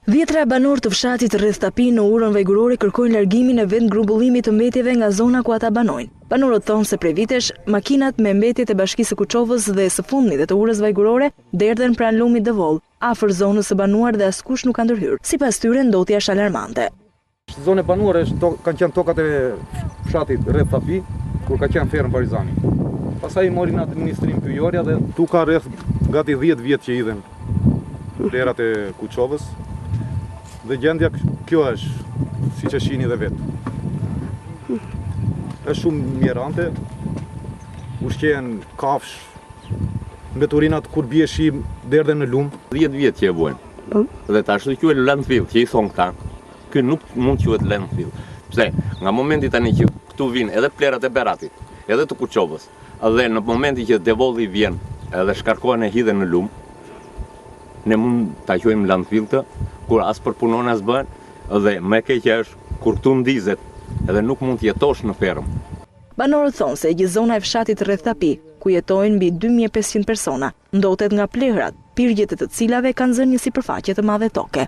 Dhjetëra banorë të fshatit Rreth Tapi në Urën Vajgurore kërkojnë largimin e vendgrumbullimit të mbetjeve nga zona ku ata banojnë. Banorët thonë se prej vitesh, makinat me mbetjet e Bashkisë së Kuçovës dhe së fundmi dhe të Urës Vajgurore derdhen pranë lumit Devoll, afër zonës së banuar dhe askush nuk ka ndërhyrë. Sipas tyre, ndotja është alarmante. Zonë e banuar është to, kanë qenë tokat e fshatit Rreth Tapi, kur ka qenë fermë Parizani. Pastaj i mori në administrim pyjorja dhe tu ka rreth gati 10 vjet që hidhen plehrat e Kuçovës dhe gjendja kjo është, siç e shihni dhe vetë. Është shumë mjerante, ushqehen kafshë, mbeturinat kur bie shi derdhen në lumë. 10 vjet që e vuajmë. Po. Dhe tash do quhet landfill, që i thonë këta. Ky nuk mund të quhet landfill. Pse? Nga momenti tani që këtu vijnë edhe plehrat e Beratit, edhe të Kuçovës, dhe në momentin që Devolli vjen edhe shkarkohen e hidhen në lumë, ne mund ta quajmë landfill këtë, kur as përpunohen as bëhen, dhe më e keqja është kur këtu ndizet edhe nuk mund të jetosh në fermë. Banorët thonë se e gjithë zona e fshatit Rreth Tapi, ku jetojnë mbi 2500 persona, ndotet nga plehrat, pirgjet e të cilave kanë zënë një sipërfaqe të madhe toke.